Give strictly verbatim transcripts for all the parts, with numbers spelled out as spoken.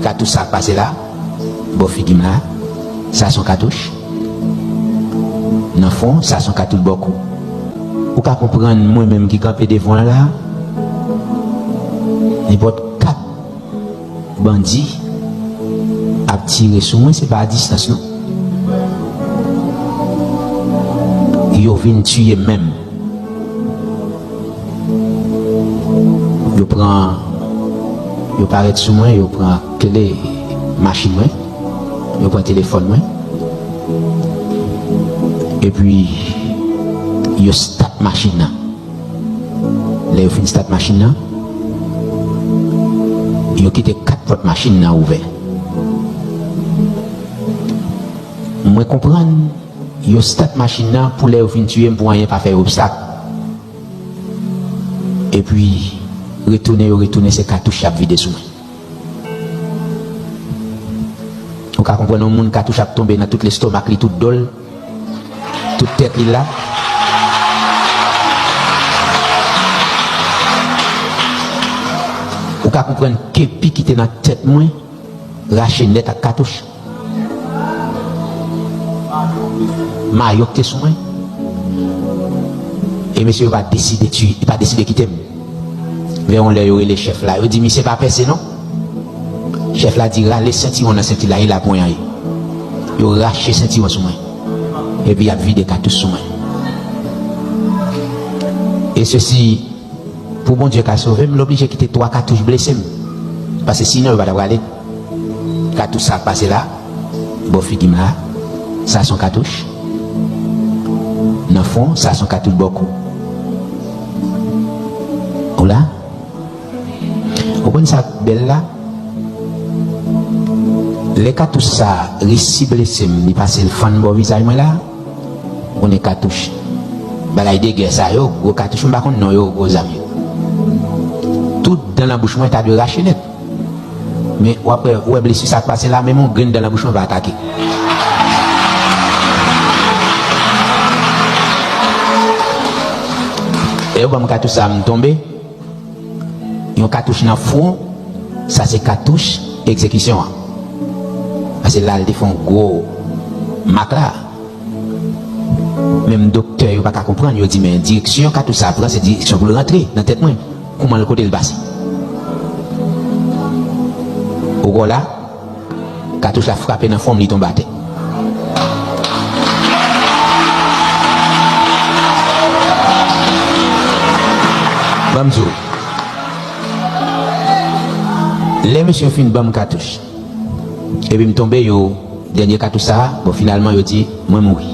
Katouch sa k pase la, bò figi m la, sa se yon katouch. Nan fwon, sa se yon katouch bò kou. Ou ka konprann mwen menm ki kanpe devan w la, nenpòt kat bandi ap tire sou mwen, se pa a distans non. Yo vin tiye m menm. Yo pran, yo parèt sou mwen, yo pran kle machin mwen, yo pran telefòn mwen. Epi, yo stat machin nan. Lè yo fin stat machin nan, yo kite kat pòt machin nan ouvè. Mwen konprann yo stat machin nan pou lè yo fin tiye m pou anyen pa fè yo obstak. Epi, retounen yo retounen, se katouch y ap vide sou mwen. Ou ka konprann yon moun katouch ap tonbe nan tout lestomak li, tout do l, tout tèt li la. Ou ka konprann kepi ki te nan tèt mwen rache nèt ak katouch. Mayo k te sou mwen. E mesye yo pa deside ti-, pa deside kite m. Vè yon lè yo rele chèf la. Yo di, "Misye pa pèse non." Chèf la di, "Rale sentiwon nan senti la, e la pou anyen." Yo rache sentiwon sou mwen. Epi y ap vide katouch sou mwen. E sesi, pou Bondye ka sove m, l oblije kite twa katouch blese m. Paske sinon yo pa t ap rale. Katouch sa k pase la, bò figi m la, sa se yon katouch. Nan fwon, sa se yon katouch bò kou. Ou la? Ou konn sa k bèl la? Lè katouch sa resi blese m, li pase l fann bò vizaj mwen la, ou konnen katouch. Bagay de gè sa yo, gwo katouch, m pa konn non yo, gwo zam yo. Tout dan nan bouch mwen ta dwe rache nèt. Men w ap wè, ou wè blesi sa k pase la, menm yon grenn dan nan bouch mwen pa atake. E yo ban m katouch sa, m tonbe. Yon katouch nan fwon, sa se katouch egzekisyon an. Paske la, l te fè yon gwo mak la. Menm doktè yo pa ka konprann, yo di, "Men direksyon katouch sa pran, se direksyon pou l rantre nan tèt mwen. Kouman l, kote l pase?" Ou wè la, katouch la frape nan fwon m, li tonbe atè. Ban m di w. Lè mesye yo fin ban m katouch, epi m tonbe, yo, dènye katouch sa a, bon, finalman, yo di, mwen mouri.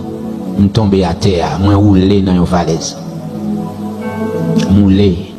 M tonbe atè a, mwen woule nan yon falèz. M woule.